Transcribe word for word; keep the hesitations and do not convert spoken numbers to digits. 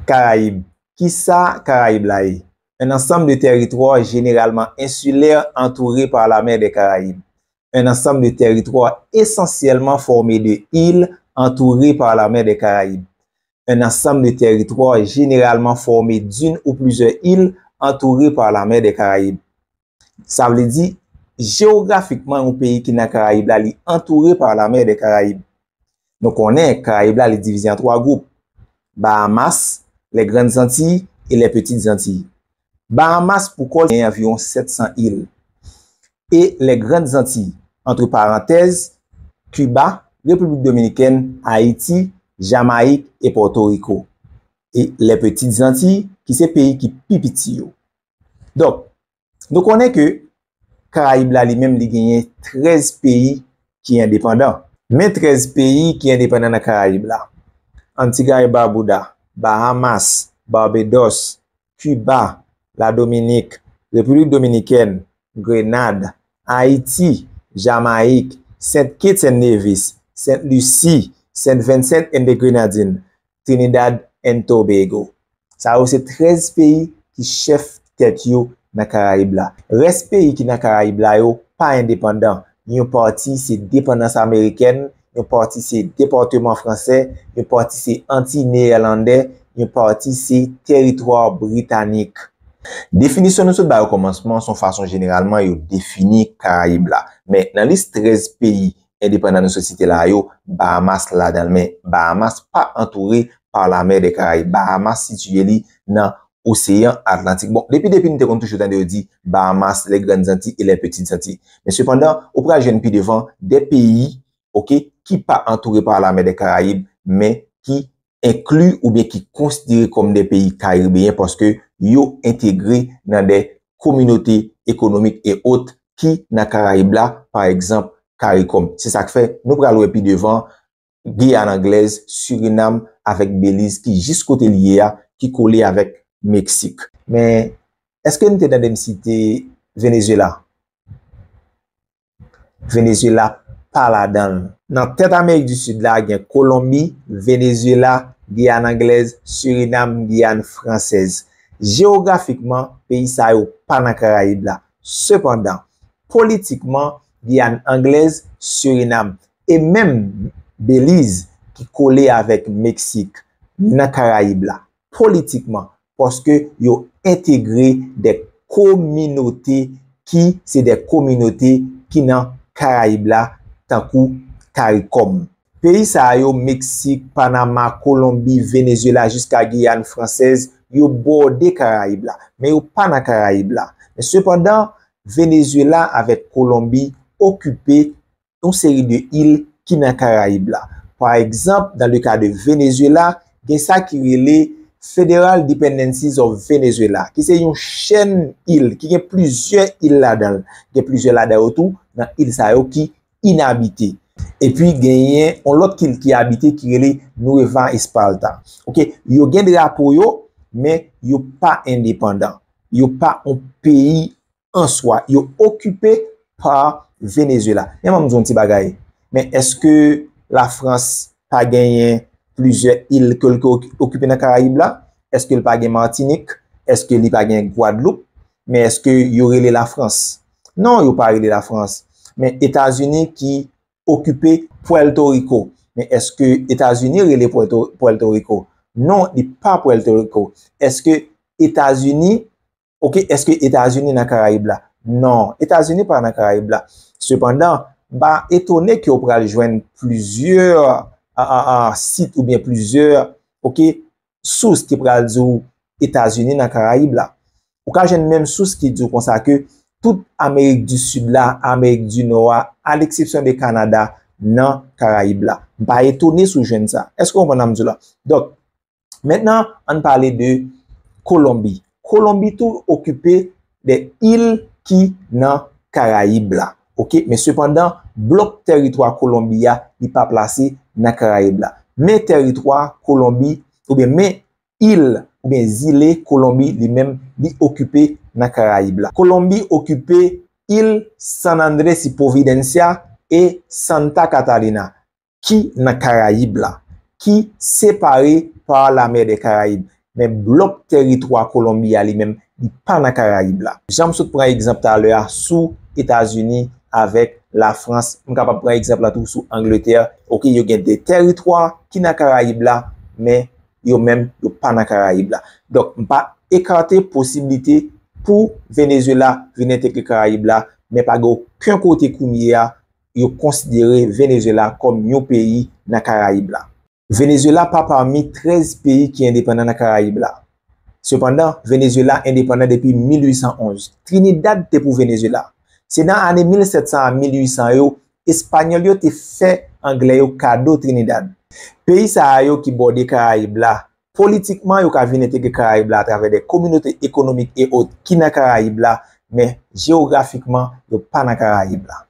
Karayib. Kisa Karayib la ye? Un ensemble de territoires généralement insulaires entourés par la mer des Caraïbes. Un ensemble de territoires essentiellement formés de îles entourées par la mer des Caraïbes. Un ensemble de territoires généralement formés d'une ou plusieurs îles entourées par la mer des Caraïbes. Sa vle di, jewografikman, yon peyi ki nan Karayib la, li antoure pa la mer des Caraïbes. Nou konnen Karayib la, li divize an twa gwoup, Bahamas, les Grandes Antilles et les Petites Antilles. Bahamas, pou kò l, gen anviwon sèt san il. Et les Grandes Antilles, entre parenthèses, Cuba, République Dominicaine, Haïti, Jamaïque et Porto Rico. Et les Petites Antilles, ki se peyi ki pi piti yo. Donk, nou konnen ke Karayib la, li menm, li genyen trèz peyi ki endepandan. Men trèz peyi ki endepandan nan Karayib la: Antigua et Barbuda, Bahamas, Barbados, Cuba, la Dominik, Repiblik Dominikèn, Grenad, Ayiti, Jamayik, Saint Kitts and Nevis, Saint Lucie, Saint Vincent and the Grenadines, Trinidad and Tobago. Sa yo se trèz peyi ki chèf tèt yo nan Karayib la. Rès peyi ki nan Karayib la yo pa endepandan. Yon pati se depandans amerikèn, yon pati se depatman fransè, yon pati se Antiy Neyèlandè, yon pati se tèritwa britanik. Definisyon nou sot bay okòmansman se yon fason jeneralman yo defini Karayib la. Men nan lis trèz peyi endepandan nou sot site la yo, Bahamas ladan l. Men Bahamas pa antoure pa la mer des Caraïbes. Bahamas sitiye li nan Oseyan Atlantik. Bon, depi, depi nou te konn toujou tande yo di Bahamas, les Grandes Antilles et les Petites Antilles. Men sepandan, ou pral jwenn pi devan de peyi, oke, ki pa antoure pa la mer des Caraïbes, men ki enkli oubyen ki konsidere kòm de peyi karibeyen paske yo entegre nan de kominote ekonomik e ot ki nan Karayib la, pa egzanp, CARICOM. Se sa k fè nou pral wè pi devan Giyàn Anglèz, Sirinam avèk Beliz ki jis kote l ye a, ki kole avèk Meksik. Men, èske nou te tande m site Venezuela? Venezuela pa ladan l. Nan tèt Amerik di Sid la, gen Kolonbi, Venezuela, Giyàn Anglèz, Sirinam, Giyàn Fransèz. Jewografikman, peyi sa yo pa nan Karayib la. Sepandan, politikman, Giyàn Anglèz, Sirinam, e menm Beliz, ki kole avèk Meksik, nan Karayib la, politikman, paske yo entegre de kominote ki se de kominote ki nan Karayib la, tankou CARICOM. Peyi sa yo, Meksik, Panama, Kolonbi, Venezuela, jiska Giyàn Fransèz, yo bòde Karayib la, men yo pa nan Karayib la. Men sepandan, Venezuela avèk Kolonbi okipe yon seri de il ki nan Karayib la. Pa egzanp, dans le cas de Venezuela, gen sa ki rele Federal Dependencies of Venezuela, ki se yon chèn il, ki gen plizyè il ladan l. Gen plizyè ladan yo tou, nan il sa yo ki inabite. Epi genyen yon lòt il ki abite ki rele Nueva Esparta. Oke, yo gen drapo yo, men yo pa endepandan. Yo pa yon peyi an swa, yo okipe pa Venezuela. Men ban m di w yon ti bagay. Men èske Lafrans pa genyen plizyè il ke l ke oki-, okipe nan Karayib la? Èske l pa gen Matinik? Èske li pa gen Gwadloup? Men èske yo rele Lafrans? Non, yo pa rele Lafrans. Men Etazini ki okipe Puerto Rico. Men èske Etazini rele Puerto, Puerto Rico? Non, li pa Puerto Rico. Èske Etazini Oke, èske Etazini nan Karayib la? Non, Etazini pa nan Karayib la. Sepandan, m pa etone ke w pral jwenn plizyè, a, a, a, sit oubyen plizyè, oke, sous ki pral di w Etazini nan Karayib la. Ou ka jwenn menm sous ki di w konsa ke tout Amerik di Sid la, Amerik di Nò a, a leksepsyon de Kanada, nan Karayib la. M pa etone si w jwenn sa. Èske w konprann sa m di w la? Donk, mentnan, ann pale de Kolonbi. Kolonbi tou okipe de il ki nan Karayib la. Oke, men sepandan, blòk tèritwa Kolonbi a, li pa plase nan Karayib la. Men tèritwa Kolonbi, oubyen men il, oubyen zile Kolonbi li menm, li okipe nan Karayib la. Kolonbi okipe il San Andrés y Providencia e Santa Catalina, ki nan Karayib la, ki separe pa la mer des Caraïbes. men blòk tèritwa Kolonbi a li menm, li pa nan Karayib la. Jan m sot pran egzanp talè a sou Etazini avèk Lafrans, m kapab pran egzanp la tou sou Angletè. Oke, yo gen de tèritwa ki nan Karayib la, men yo menm, yo pa nan Karayib la. Donk, m pa ekate posiblite pou Venezuela vin entegre Karayib la, men pa gen okenn kote kounye a yo konsidere Venezuela kòm yon peyi nan Karayib la. Venezuela pa pami trèz peyi ki endepandan nan Karayib la. Sepandan, Venezuela endepandan depi mil uit san onz. Trinidad te pou Venezuela. Se nan ane mil sèt san a mil uit san yo, Espanyòl yo te fè Anglè yo kado Trinidad. Peyi sa a yo ki bòde Karayib la, politikman, yo ka vin entegre Karayib la atravè de kominote ekonomik e ot ki nan Karayib la, men jewografikman, yo pa nan Karayib la.